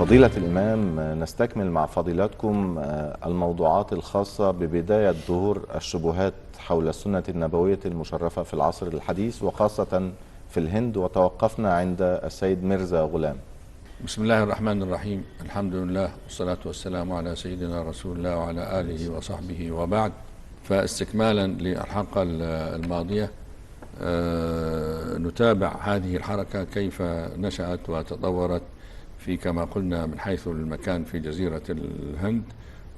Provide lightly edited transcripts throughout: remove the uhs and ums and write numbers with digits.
فضيلة الإمام، نستكمل مع فضيلتكم الموضوعات الخاصة ببداية ظهور الشبهات حول السنة النبوية المشرفة في العصر الحديث وخاصة في الهند، وتوقفنا عند السيد ميرزا غلام. بسم الله الرحمن الرحيم، الحمد لله والصلاة والسلام على سيدنا رسول الله وعلى آله وصحبه وبعد. فاستكمالا للحلقة الماضية نتابع هذه الحركة كيف نشأت وتطورت في كما قلنا من حيث المكان في جزيرة الهند،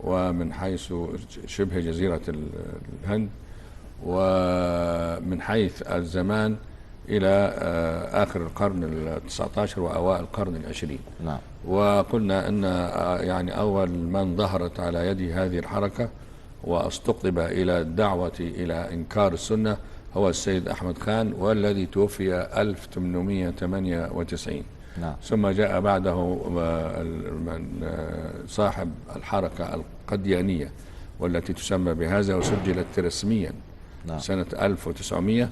ومن حيث شبه جزيرة الهند، ومن حيث الزمان إلى آخر القرن ال19 وأوائل القرن العشرين. نعم. وقلنا أن يعني أول من ظهرت على يده هذه الحركة واستقطب إلى الدعوة إلى إنكار السنة هو السيد أحمد خان، والذي توفي 1898. نعم. ثم جاء بعده من صاحب الحركة القديانية والتي تسمى بهذا، وسجلت رسميا. نعم. سنة 1900،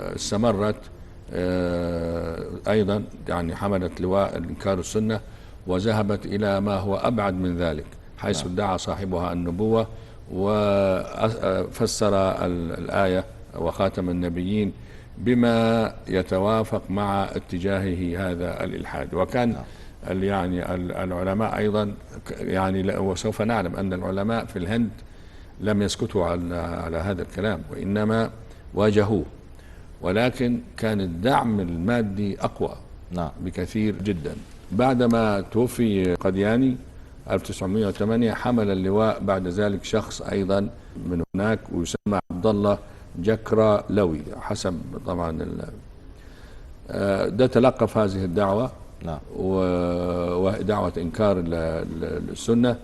واستمرت أيضا، يعني حملت لواء إنكار السنة وذهبت إلى ما هو أبعد من ذلك، حيث نعم. ادعى صاحبها النبوة وفسر الآية وخاتم النبيين بما يتوافق مع اتجاهه هذا الإلحاد. وكان نعم. يعني العلماء أيضا، يعني وسوف نعلم أن العلماء في الهند لم يسكتوا على هذا الكلام، وإنما واجهوه، ولكن كان الدعم المادي أقوى. نعم. بكثير جدا. بعدما توفي قدياني 1908 حمل اللواء بعد ذلك شخص أيضا من هناك ويسمى عبد الله جكرا لوي، حسب طبعا ده تلقف هذه الدعوة. نعم. ودعوة إنكار السنة،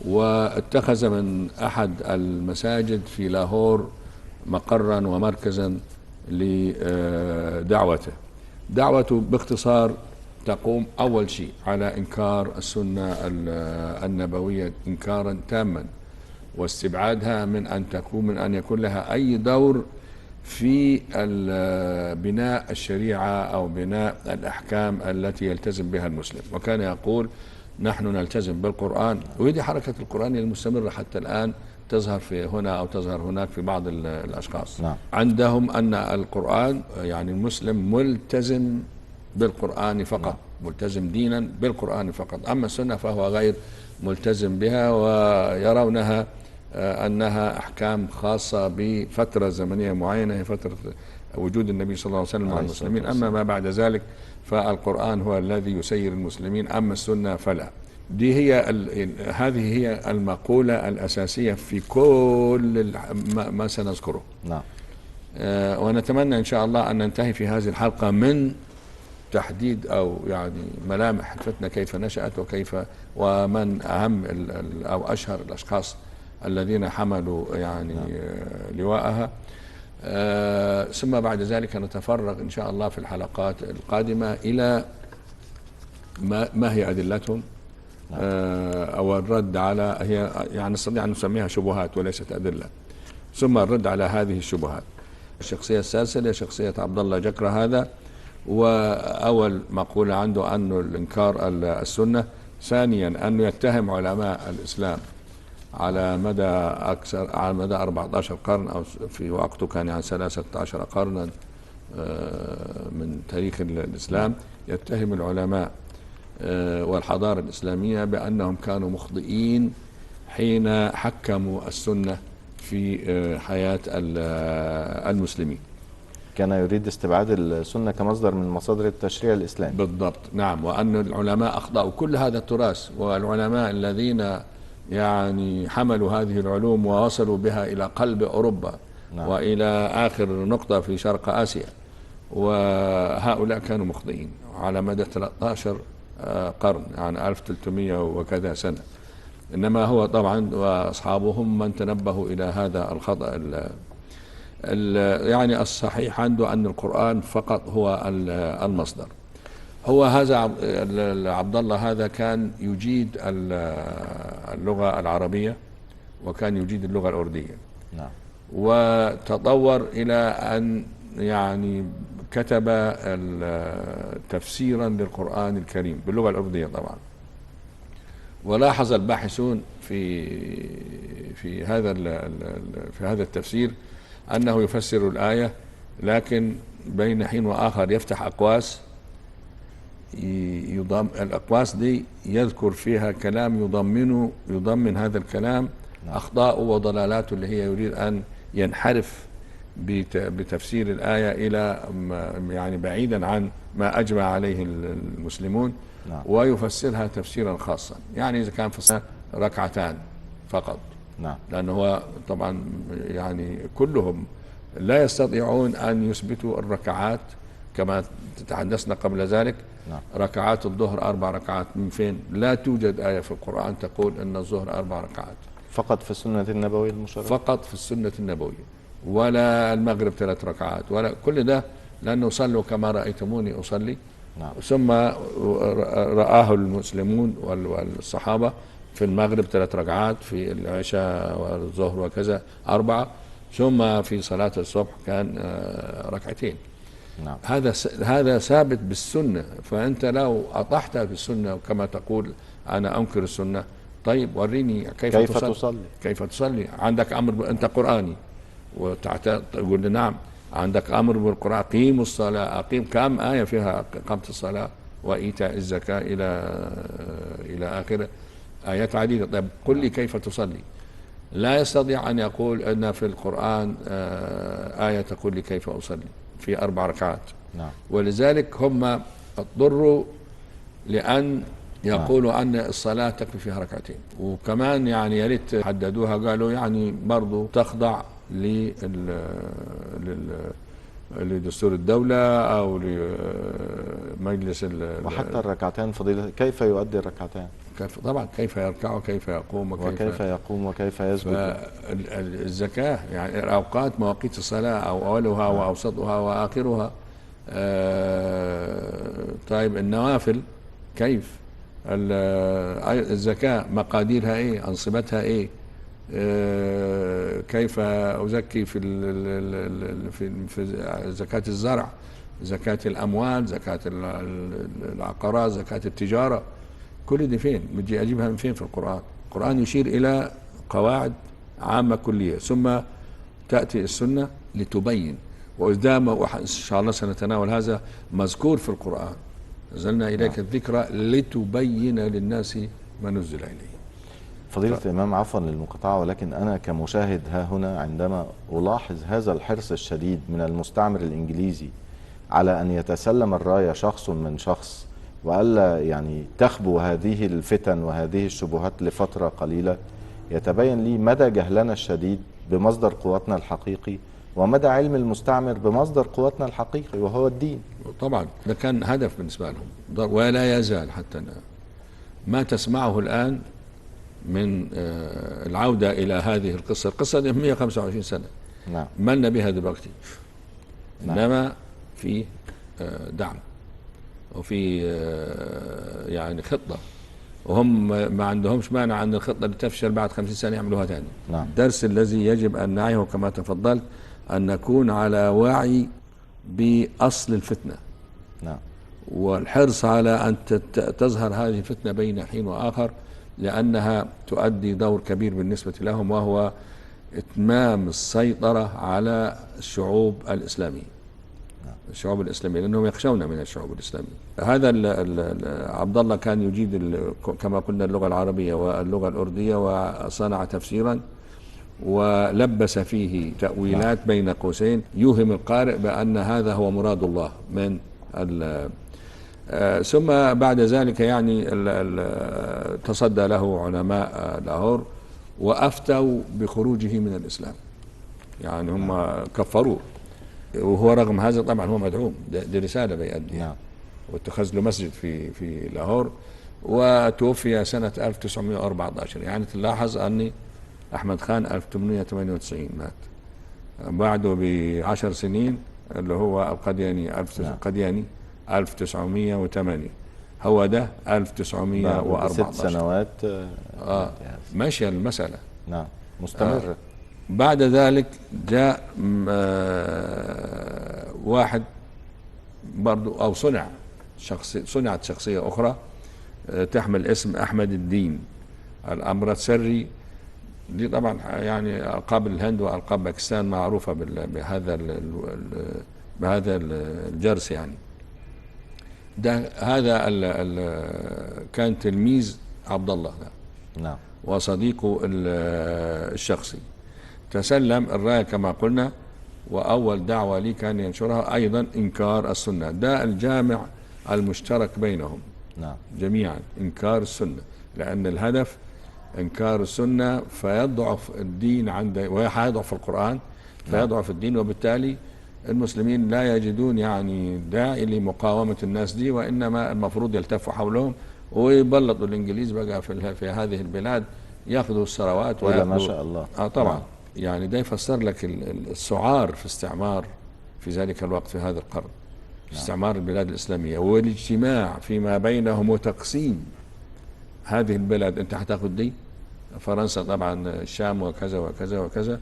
واتخذ من أحد المساجد في لاهور مقرا ومركزا لدعوته. دعوته باختصار تقوم أول شيء على إنكار السنة النبوية إنكارا تاما، واستبعادها من أن تكون من أن يكون لها أي دور في بناء الشريعة أو بناء الأحكام التي يلتزم بها المسلم. وكان يقول نحن نلتزم بالقرآن، وهذه حركة القرآن المستمرة حتى الآن تظهر في هنا أو تظهر هناك في بعض الأشخاص. نعم. عندهم أن القرآن، يعني المسلم ملتزم بالقرآن فقط. نعم. ملتزم دينا بالقرآن فقط، أما السنة فهو غير ملتزم بها، ويرونها أنها أحكام خاصة بفترة زمنية معينة، هي فترة وجود النبي صلى الله عليه وسلم مع المسلمين، أما ما بعد ذلك فالقرآن هو الذي يسير المسلمين، أما السنة فلا. دي هي هذه هي المقولة الأساسية في كل ما سنذكره. نعم. ونتمنى إن شاء الله أن ننتهي في هذه الحلقة من تحديد أو يعني ملامح الفتنة، كيف نشأت وكيف ومن أهم أو أشهر الأشخاص الذين حملوا يعني نعم. لواءها. ثم بعد ذلك نتفرغ إن شاء الله في الحلقات القادمة إلى ما هي أدلتهم. نعم. أو الرد على، هي يعني نستطيع أن نسميها شبهات وليست أدلة، ثم الرد على هذه الشبهات. الشخصية السلسلة شخصية عبد الله جكرة هذا، وأول مقولة عنده أنه الإنكار السنة، ثانيا أنه يتهم علماء الإسلام على مدى أكثر، على مدى 14 قرن، أو في وقته كان يعني 13 قرنا من تاريخ الإسلام، يتهم العلماء والحضارة الإسلامية بأنهم كانوا مخطئين حين حكموا السنة في حياة المسلمين. كان يريد استبعاد السنة كمصدر من مصادر التشريع الإسلامي. بالضبط، نعم، وأن العلماء أخطأوا كل هذا التراث، والعلماء الذين يعني حملوا هذه العلوم ووصلوا بها إلى قلب أوروبا. نعم. وإلى آخر نقطة في شرق آسيا، وهؤلاء كانوا مخطئين على مدى 13 قرن، يعني 1300 وكذا سنة. إنما هو طبعا وأصحابهم من تنبهوا إلى هذا الخطأ. يعني الصحيح عنده أن القرآن فقط هو المصدر. هو هذا عبد الله هذا كان يجيد اللغة العربية وكان يجيد اللغة الأردية. نعم. وتطور إلى أن يعني كتب تفسيرا للقرآن الكريم باللغة الأردية طبعا. ولاحظ الباحثون في هذا في هذا التفسير أنه يفسر الآية، لكن بين حين وآخر يفتح أقواس، يضم الأقواس دي يذكر فيها كلام يضمن هذا الكلام أخطاءه وضلالاته اللي هي يريد أن ينحرف بتفسير الآية إلى يعني بعيدا عن ما أجمع عليه المسلمون. نعم. ويفسرها تفسيرا خاصا، يعني إذا كان في ركعتان فقط. نعم. لأنه هو طبعا يعني كلهم لا يستطيعون أن يثبتوا الركعات كما تحدثنا قبل ذلك. نعم. ركعات الظهر 4 ركعات من فين؟ لا توجد آية في القرآن تقول أن الظهر 4 ركعات، فقط في السنة النبوية المشرفة، فقط في السنة النبوية، ولا المغرب 3 ركعات ولا كل ده، لأنه صلوا كما رأيتموني أصلي. نعم. ثم رآه المسلمون والصحابة في المغرب 3 ركعات، في العشاء والظهر وكذا 4، ثم في صلاة الصبح كان 2 ركعتين. نعم. هذا ثابت بالسنة، فأنت لو أطحت بالسنة كما تقول أنا أنكر السنة، طيب وريني كيف تصلي؟ كيف تصلي؟ عندك أمر، أنت قرآني وتقول لي نعم، عندك أمر بالقرآن، أقيموا الصلاة، أقيم، كم آية فيها إقامة الصلاة وإيتاء الزكاة إلى آخره، آيات عديدة. طيب قل لي كيف تصلي؟ لا يستطيع أن يقول أن في القرآن آية تقول لي كيف أصلي في 4 ركعات. نعم. ولذلك هم اضطروا لأن يقولوا نعم. أن الصلاة تكفي فيها 2 ركعتين، وكمان يعني يا ريت حددوها، قالوا يعني برضو تخضع لدستور الدولة أو لمجلس وحتى الركعتين فضيلة، كيف يؤدي الركعتين؟ كيف طبعا، كيف يركع وكيف يقوم وكيف يقوم وكيف يسجد. الزكاة يعني الأوقات، مواقيت الصلاة أو أولها وأوسطها وآخرها. طيب النوافل كيف؟ الزكاة مقاديرها إيه؟ أنصبتها إيه؟ كيف أزكي في في زكاة الزرع، زكاة الأموال، زكاة العقارات، زكاة التجارة، كل دي فين؟ بدي أجيبها من فين في القرآن؟ القرآن يشير إلى قواعد عامة كلية، ثم تأتي السنة لتبين. وإذا إن شاء الله سنتناول هذا مذكور في القرآن، نزلنا إليك الذكرى لتبين للناس ما نزل إليه. فضيلة الإمام عفوا للمقاطعة، ولكن أنا كمشاهد ها هنا عندما ألاحظ هذا الحرص الشديد من المستعمر الإنجليزي على أن يتسلم الراية شخص من شخص، وألا يعني تخبو هذه الفتن وهذه الشبهات لفترة قليلة، يتبين لي مدى جهلنا الشديد بمصدر قوتنا الحقيقي ومدى علم المستعمر بمصدر قوتنا الحقيقي وهو الدين. طبعا ده كان هدف بالنسبة لهم ولا يزال حتى الآن. ما تسمعه الآن من العودة إلى هذه القصة، القصة دي 125 سنة. نعم. مالنا بها دلوقتي؟ نعم. إنما في دعم وفي يعني خطة، وهم ما عندهمش مانع أن الخطة اللي تفشل بعد 50 سنة يعملوها ثاني. نعم. الدرس الذي يجب أن نعيه كما تفضلت أن نكون على وعي بأصل الفتنة. نعم. والحرص على أن تظهر هذه الفتنة بين حين وآخر، لأنها تؤدي دور كبير بالنسبة لهم، وهو إتمام السيطرة على الشعوب الإسلامية. الشعوب الإسلامية، لأنهم يخشون من الشعوب الإسلامية. هذا عبد الله كان يجيد كما قلنا اللغة العربية واللغة الأردية، وصنع تفسيرا ولبس فيه تأويلات بين قوسين يوهم القارئ بأن هذا هو مراد الله من ثم بعد ذلك يعني تصدى له علماء لاهور وأفتوا بخروجه من الإسلام، يعني هم كفروه، وهو رغم هذا طبعا هو مدعوم، دي رسالة بيأديها. واتخذ له مسجد في لاهور، وتوفي سنة 1914. يعني تلاحظ أني أحمد خان 1898 مات، بعده ب10 سنين اللي هو القدياني القدياني 1908، هو ده 1914، 6 سنوات. ماشية المسألة. نعم، مستمرة. بعد ذلك جاء واحد برضو أو صنع صنعت شخصية أخرى تحمل اسم أحمد الدين الأمرتسري. دي طبعا يعني ألقاب الهند وألقاب باكستان معروفة بهذا الجرس يعني. ده هذا كان تلميذ عبد الله ده. نعم. وصديقه الشخصي. تسلم الراية كما قلنا، وأول دعوة لي كان ينشرها أيضا إنكار السنة. ده الجامع المشترك بينهم. نعم. جميعا إنكار السنة، لأن الهدف إنكار السنة فيضعف الدين عند، ويضعف القرآن فيضعف الدين، وبالتالي المسلمين لا يجدون يعني داعي لمقاومة الناس دي، وإنما المفروض يلتفوا حولهم ويبلطوا الإنجليز بقى في هذه البلاد، ياخذوا الثروات ولا ما شاء الله. طبعا. نعم. يعني ده يفسر لك السعار في استعمار في ذلك الوقت في هذا القرن. نعم. استعمار البلاد الإسلامية والاجتماع فيما بينهم وتقسيم هذه البلاد. أنت هتاخد دي، فرنسا طبعا الشام وكذا وكذا وكذا،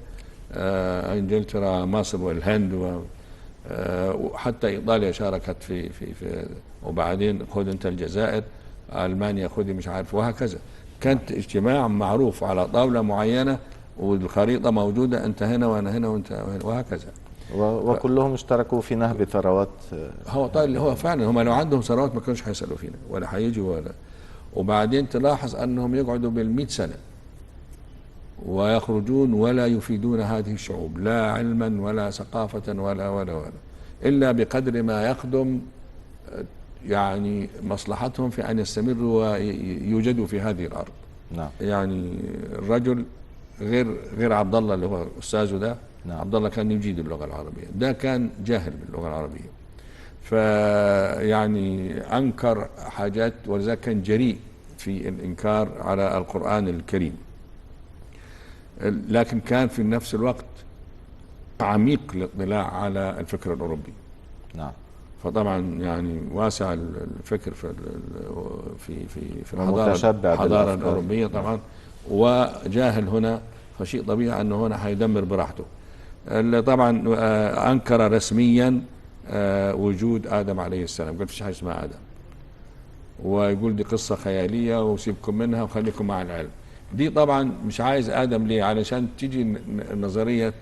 انجلترا مصر والهند وحتى ايطاليا شاركت في في في وبعدين خذ انت الجزائر، المانيا خذي مش عارف، وهكذا. كانت اجتماع معروف على طاولة معينة والخريطه موجودة، انت هنا وانا هنا وانت هنا وهكذا. وكلهم اشتركوا في نهب ثروات. هو طيب، هو فعلا هم لو عندهم ثروات ما كانوش هيسالوا فينا ولا هيجوا ولا. وبعدين تلاحظ انهم يقعدوا بال100 سنة ويخرجون ولا يفيدون هذه الشعوب لا علما ولا ثقافة ولا ولا ولا، إلا بقدر ما يخدم يعني مصلحتهم في أن يستمروا ويوجدوا في هذه الأرض. نعم. يعني الرجل غير عبد الله اللي هو أستاذه ده. نعم. عبد الله كان يجيد اللغة العربية، ده كان جاهل باللغة العربية، فيعني أنكر حاجات، ولذلك كان جريء في الإنكار على القرآن الكريم، لكن كان في نفس الوقت عميق الاطلاع على الفكر الأوروبي. نعم. فطبعا يعني واسع الفكر في في في في الحضارة الأوروبية طبعا. وجاهل هنا، فشيء طبيعي أنه هنا هيدمر براحته. طبعا أنكر رسميا وجود آدم عليه السلام، قال فيش حاجة اسمها آدم، ويقول دي قصة خيالية وسيبكم منها وخليكم مع العلم. دي طبعا مش عايز آدم ليه؟ علشان تيجي نظرية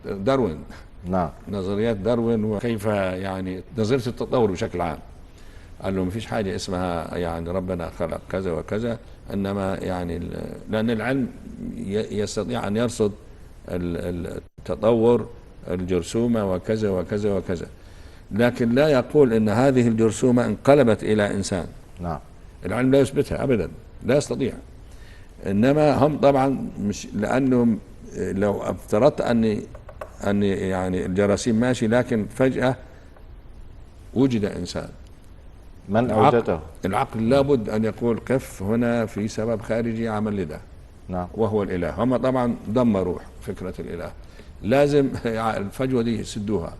داروين. نعم. نظريات داروين وكيف يعني نظرية التطور بشكل عام. قال له مفيش حاجة اسمها يعني ربنا خلق كذا وكذا، إنما يعني لأن العلم يستطيع أن يرصد التطور الجرثومة وكذا وكذا وكذا، لكن لا يقول إن هذه الجرثومة انقلبت إلى إنسان. نعم. العلم لا يثبتها أبدا، لا يستطيع. إنما هم طبعا مش لأنهم لو افترضت أن يعني الجراثيم ماشي، لكن فجأة وجد إنسان، من أوجده؟ العقل لابد أن يقول قف هنا، في سبب خارجي عمل لده. نعم. وهو الإله. هم طبعا دمروا فكرة الإله، لازم الفجوة دي يسدوها،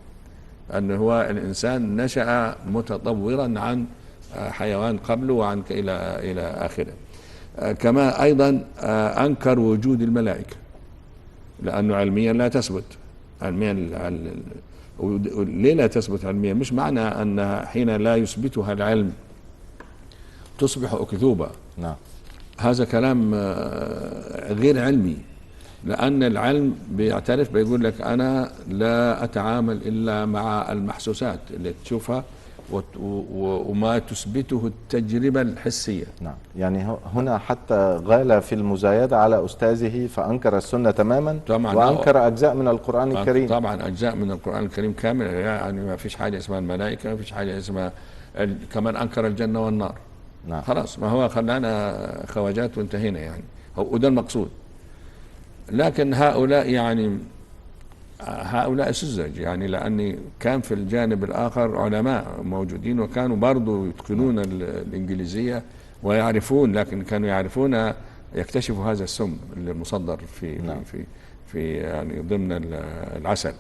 أن هو الإنسان نشأ متطورا عن حيوان قبله وعن إلى آخره. كما أيضا أنكر وجود الملائكة، لأنه علميا لا تثبت. علميا ليه لا تثبت علميا؟ مش معنى أن حين لا يثبتها العلم تصبح أكذوبة. نعم. هذا كلام غير علمي، لأن العلم بيعترف بيقول لك أنا لا أتعامل إلا مع المحسوسات اللي تشوفها وما تثبته التجربة الحسية. نعم. يعني هنا حتى غال في المزايدة على أستاذه فأنكر السنة تماما، طبعا، وأنكر أجزاء من القرآن الكريم. طبعا أجزاء من القرآن الكريم كامل، يعني ما فيش حاجة اسمها الملائكة، ما فيش حاجة اسمها كمان أنكر الجنة والنار. نعم. خلاص، ما هو خلانا خواجات وانتهينا يعني، وده المقصود. لكن هؤلاء يعني هؤلاء سذج يعني، لأن كان في الجانب الآخر علماء موجودين وكانوا برضو يتقنون الإنجليزية ويعرفون، لكن كانوا يعرفون يكتشفوا هذا السم المصدر في نعم. في في يعني ضمن العسل.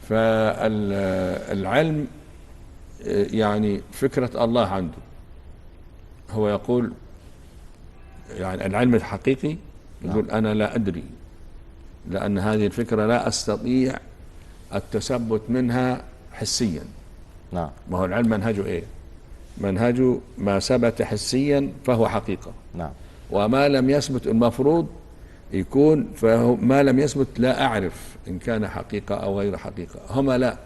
فالعلم يعني فكرة الله عنده، هو يقول يعني العلم الحقيقي يقول أنا لا أدري، لأن هذه الفكرة لا أستطيع التثبت منها حسيا. نعم. ما هو العلم منهجه إيه؟ منهجه ما ثبت حسيا فهو حقيقة. نعم. وما لم يثبت المفروض يكون، فهو ما لم يثبت لا أعرف إن كان حقيقة أو غير حقيقة. هما لا،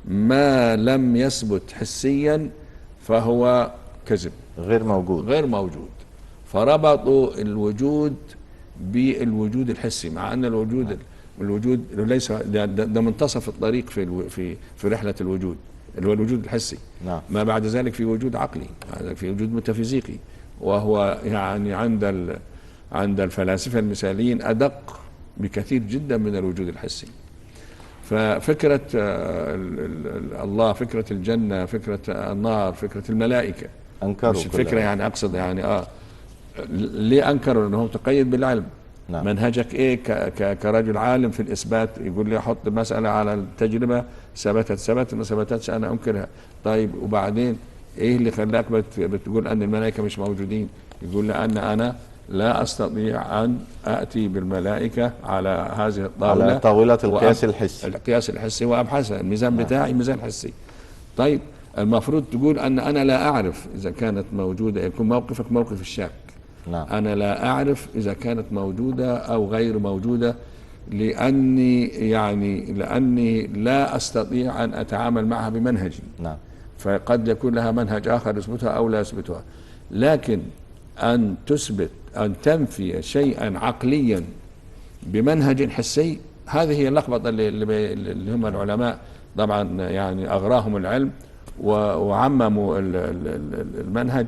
ما لم يثبت حسيا فهو كذب، غير موجود، غير موجود. فربطوا الوجود بالوجود الحسي، مع أن الوجود الوجود ليس ده منتصف الطريق في في في رحلة الوجود اللي هو الوجود الحسي. نعم. ما بعد ذلك في وجود عقلي، في وجود ميتافيزيقي، وهو يعني عند الفلاسفة المثاليين أدق بكثير جدا من الوجود الحسي. ففكرة الله، فكرة الجنة، فكرة النار، فكرة الملائكة، أنكروا مش الفكرة يعني، أقصد يعني ليه أنكروا؟ لأنه متقيد بالعلم. نعم. منهجك إيه كرجل عالم في الإثبات؟ يقول لي أحط المسألة على التجربة، ثبتت ثبتت، ما ثبتتش أنا أنكرها. طيب وبعدين إيه اللي خلاك بتقول أن الملائكة مش موجودين؟ يقول لأن أنا لا أستطيع أن أتي بالملائكة على هذه الطاولة، على طاولة القياس الحسي، القياس الحسي وأبحثها، الميزان بتاعي ميزان حسي. طيب المفروض تقول أن أنا لا أعرف إذا كانت موجودة، يكون موقفك موقف الشك. نعم. أنا لا أعرف إذا كانت موجودة أو غير موجودة، لأني يعني لأني لا أستطيع أن أتعامل معها بمنهجي. نعم. فقد يكون لها منهج آخر يثبتها أو لا يثبتها، لكن أن تثبت، أن تنفي شيئا عقليا بمنهج حسي، هذه هي اللخبطة اللي هم العلماء طبعا يعني أغراهم العلم وعمموا المنهج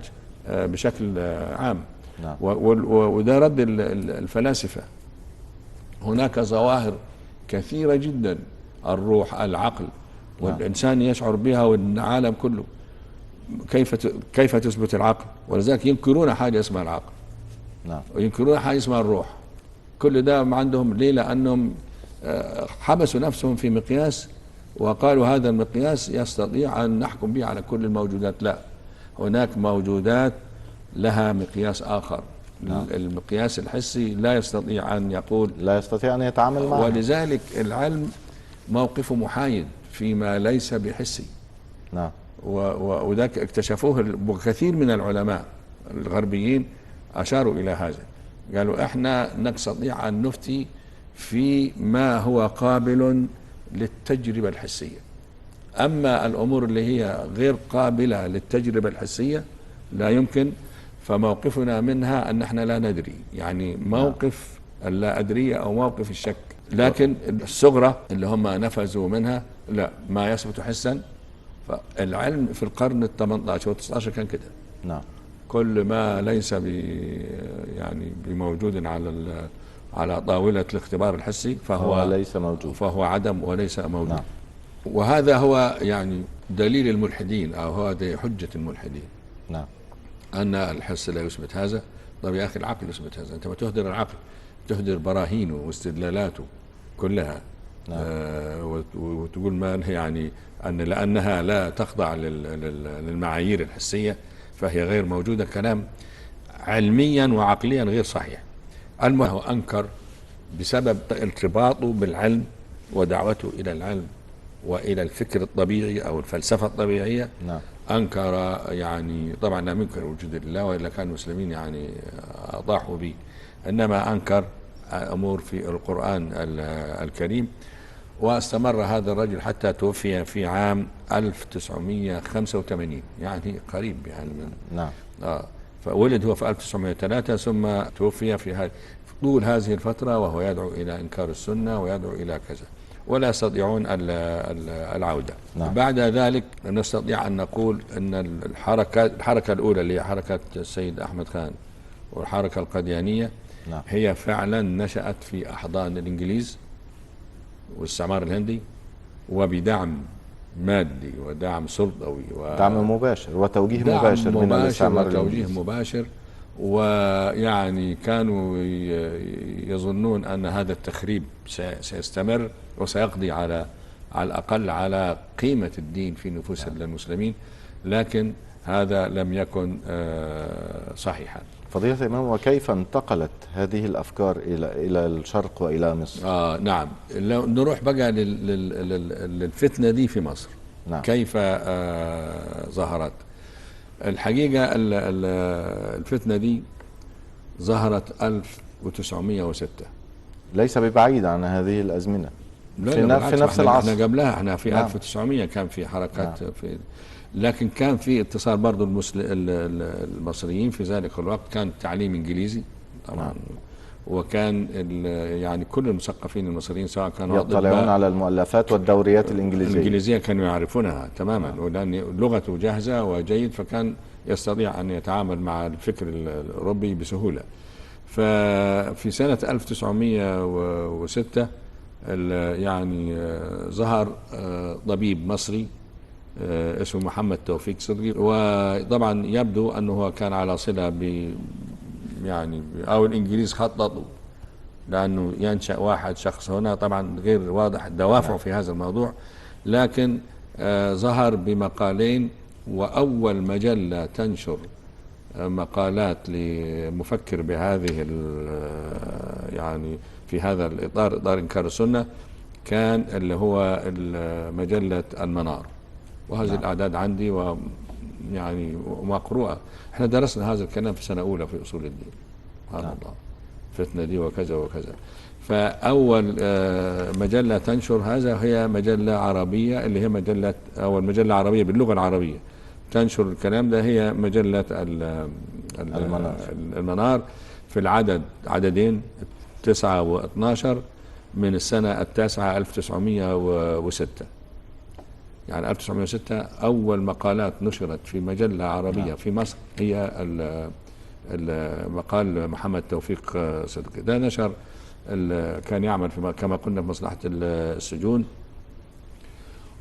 بشكل عام. نعم. وده رد الفلاسفة. هناك ظواهر كثيرة جدا، الروح، العقل، والإنسان يشعر بها والعالم كله. كيف تثبت العقل؟ ولذلك ينكرون حاجة اسمها العقل. نعم. وينكرون حاجة اسمها الروح. كل ده عندهم ليه؟ لأنهم حبسوا نفسهم في مقياس وقالوا هذا المقياس يستطيع أن نحكم به على كل الموجودات. لا، هناك موجودات لها مقياس آخر. نعم. المقياس الحسي لا يستطيع أن يقول، لا يستطيع أن يتعامل معه. ولذلك العلم موقفه محايد فيما ليس بحسي. نعم. وذاك اكتشفوه كثير من العلماء الغربيين، أشاروا إلى هذا، قالوا إحنا نستطيع أن نفتي في ما هو قابل للتجربة الحسية، أما الأمور اللي هي غير قابلة للتجربة الحسية لا يمكن، فموقفنا منها أن احنا لا ندري، يعني موقف اللا أدرية أو موقف الشك. لكن الصغرى اللي هم نفذوا منها لا، ما يثبت حسا. فالعلم في القرن ال18 وال19 كان كده. نعم. كل ما ليس يعني بموجود على طاولة الاختبار الحسي فهو ليس موجود، فهو عدم وليس موجود. نعم. وهذا هو يعني دليل الملحدين، أو هذه حجة الملحدين. نعم. أن الحس لا يثبت هذا. طب يا أخي العقل يثبت هذا، أنت ما تهدر العقل، تهدر براهينه واستدلالاته كلها. نعم. وتقول ما يعني أن لأنها لا تخضع للمعايير الحسية فهي غير موجودة. كلام علميا وعقليا غير صحيح. المهم أنكر بسبب ارتباطه بالعلم ودعوته إلى العلم وإلى الفكر الطبيعي أو الفلسفة الطبيعية. نعم. أنكر يعني طبعا لم ينكر وجود الله، وإلا كان المسلمين يعني أطاحوا به، إنما أنكر أمور في القرآن الكريم. واستمر هذا الرجل حتى توفي في عام 1985، يعني قريب يعني من. نعم. فولد هو في 1903 ثم توفي في طول هذه الفترة وهو يدعو إلى إنكار السنة ويدعو إلى كذا، ولا يستطيعون العودة. نعم. بعد ذلك نستطيع أن نقول أن الحركة الأولى اللي هي حركة السيد أحمد خان والحركة القديانية، نعم، هي فعلا نشأت في أحضان الإنجليز والاستعمار الهندي، وبدعم مادي ودعم سلطوي دعم مباشر وتوجيه مباشر من الاستعمار وتوجيه مباشر. ويعني كانوا يظنون أن هذا التخريب سيستمر وسيقضي على الأقل على قيمة الدين في نفوس المسلمين، لكن هذا لم يكن صحيحا. فضيلة الإمام، وكيف انتقلت هذه الأفكار إلى الشرق وإلى مصر؟ نعم، لو نروح بقى للفتنة دي في مصر. نعم. كيف ظهرت؟ الحقيقة الفتنة دي ظهرت 1906، ليس ببعيد عن هذه الأزمنة. لا، في نفس العصر. احنا قبلها، احنا في نعم. 1900 كان في حركات. نعم. في، لكن كان في اتصال برضو المصريين في ذلك الوقت، كان تعليم انجليزي طبعا. نعم. وكان يعني كل المثقفين المصريين سواء كانوا يطلعون على المؤلفات والدوريات الإنجليزية كانوا يعرفونها تماما. نعم. ولأن لغته جاهزة وجيد، فكان يستطيع أن يتعامل مع الفكر الأوروبي بسهولة. ففي سنة 1906 يعني ظهر طبيب مصري اسمه محمد توفيق صدقي، وطبعا يبدو أنه هو كان على صلة ب يعني أو الإنجليز خططوا، لأنه ينشأ واحد شخص هنا، طبعا غير واضح دوافعه في هذا الموضوع، لكن ظهر بمقالين، وأول مجلة تنشر مقالات لمفكر بهذه يعني في هذا الإطار، إطار إنكار السنة، كان اللي هو مجلة المنار. وهذه الأعداد عندي ويعني ومقروءة. احنا درسنا هذا الكلام في سنة أولى في أصول الدين، سبحان الله، الفتنة دي وكذا وكذا. فأول مجلة تنشر هذا هي مجلة عربية، اللي هي مجلة، أول مجلة عربية باللغة العربية تنشر الكلام ده، هي مجلة المنار، في العدد عددين 9 و12 من السنة التاسعة 1906. يعني 1906 أول مقالات نشرت في مجلة عربية. نعم. في مصر هي المقال محمد توفيق صدقي. ده نشر، كان يعمل في كما قلنا في مصلحة السجون،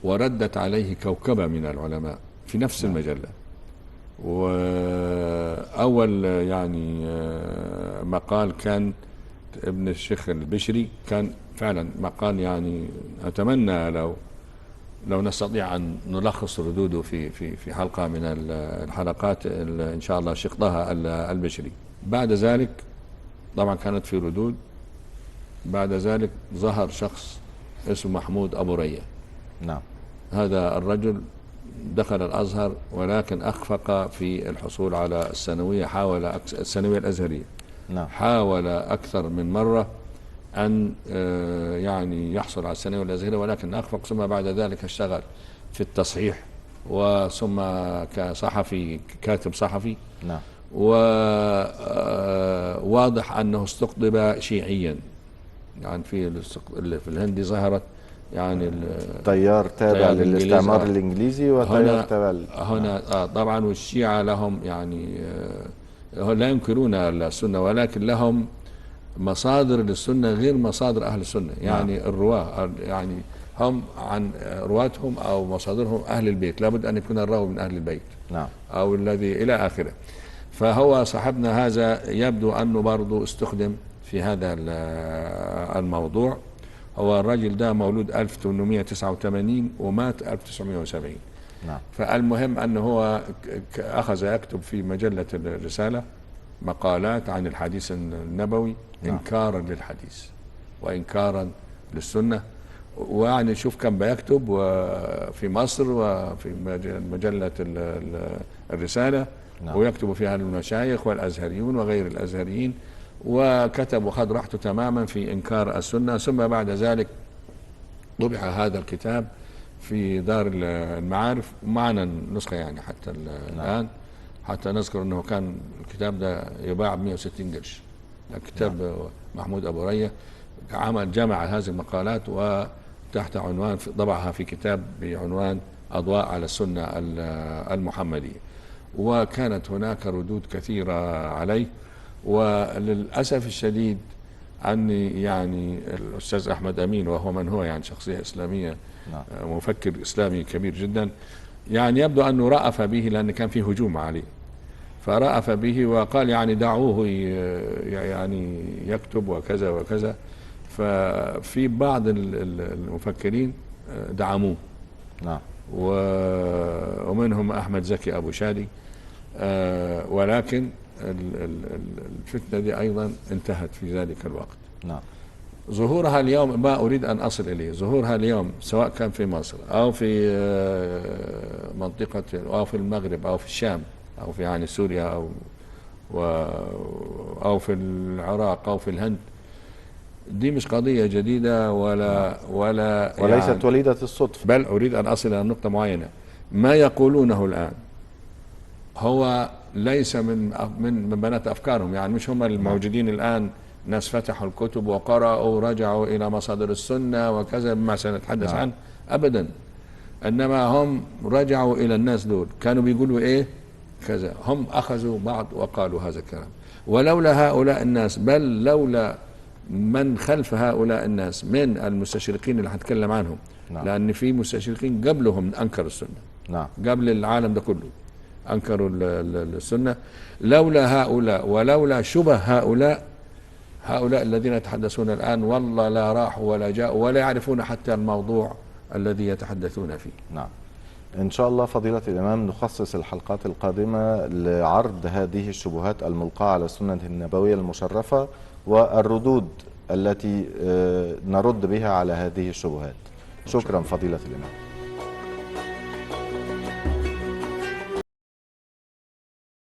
وردت عليه كوكبة من العلماء في نفس نعم. المجلة. وأول يعني مقال كان ابن الشيخ البشري، كان فعلا مقال يعني أتمنى لو نستطيع أن نلخص ردوده في في في حلقة من الحلقات إن شاء الله، الشيخ طه البشري. بعد ذلك طبعا كانت في ردود. بعد ذلك ظهر شخص اسمه محمود أبو رية. نعم. هذا الرجل دخل الأزهر، ولكن أخفق في الحصول على الثانوية، حاول الثانوية الأزهرية. نعم. حاول أكثر من مرة أن يعني يحصل على الثانوية الأزهرية، ولكن أخفق. ثم بعد ذلك اشتغل في التصحيح، وثم كصحفي، كاتب صحفي. نعم. وواضح أنه استقطب شيعيا، يعني في الهند ظهرت يعني تيار تابع للاستعمار الإنجليزي، وتيار تابع هنا طبعا. والشيعة لهم يعني لا ينكرون السنة، ولكن لهم مصادر للسنة غير مصادر أهل السنة. يعني الرواة، يعني هم عن رواتهم أو مصادرهم أهل البيت، لابد أن يكون الراوي من أهل البيت. نعم. أو الذي إلى آخره. فهو صاحبنا هذا يبدو أنه برضو استخدم في هذا الموضوع. هو الرجل ده مولود 1889 ومات 1970. نعم. فالمهم أنه هو أخذ يكتب في مجلة الرسالة مقالات عن الحديث النبوي. نعم. إنكارا للحديث وإنكارا للسنة. ويعني شوف كم بيكتب في مصر وفي مجلة الرسالة. نعم. ويكتب فيها المشايخ والأزهريون وغير الأزهريين، وكتب وخد راحته تماما في إنكار السنة. ثم بعد ذلك طبع هذا الكتاب في دار المعارف، ومعنا النسخة يعني حتى الآن. حتى نذكر أنه كان الكتاب ده يباع ب 160 قرش. الكتاب. نعم. محمود أبو رية عمل جمع هذه المقالات وتحت عنوان طبعها في كتاب بعنوان أضواء على السنة المحمدية. وكانت هناك ردود كثيرة عليه. وللأسف الشديد أني يعني الأستاذ أحمد أمين، وهو من هو يعني شخصية إسلامية. نعم. مفكر إسلامي كبير جدا، يعني يبدو أنه رأف به، لأن كان فيه هجوم عليه، فرأف به وقال يعني دعوه يعني يكتب وكذا وكذا. ففي بعض المفكرين دعموه. نعم. ومنهم أحمد زكي أبو شادي. ولكن الفتنة دي أيضا انتهت في ذلك الوقت. نعم. ظهورها اليوم، ما أريد أن أصل إليه، ظهورها اليوم سواء كان في مصر أو في منطقة أو في المغرب أو في الشام أو في يعني سوريا أو في العراق أو في الهند، دي مش قضية جديدة ولا وليست يعني وليدة الصدفة. بل أريد أن أصل إلى نقطة معينة. ما يقولونه الآن هو ليس من من من بنات أفكارهم، يعني مش هم الموجودين الآن ناس فتحوا الكتب وقرأوا ورجعوا إلى مصادر السنة وكذا ما سنتحدث عنه أبدا، إنما هم رجعوا إلى الناس دول كانوا بيقولوا إيه كذا، هم أخذوا بعض وقالوا هذا الكلام. ولولا هؤلاء الناس، بل لولا من خلف هؤلاء الناس من المستشرقين اللي هتكلم عنهم، لأن في مستشرقين قبلهم أنكروا السنة، قبل العالم ده كله أنكروا السنة. لولا هؤلاء ولولا شبه هؤلاء الذين يتحدثون الآن والله لا راحوا ولا جاءوا ولا يعرفون حتى الموضوع الذي يتحدثون فيه. نعم، إن شاء الله فضيلة الإمام نخصص الحلقات القادمة لعرض هذه الشبهات الملقاة على السنة النبوية المشرفة والردود التي نرد بها على هذه الشبهات. شكرا فضيلة الإمام.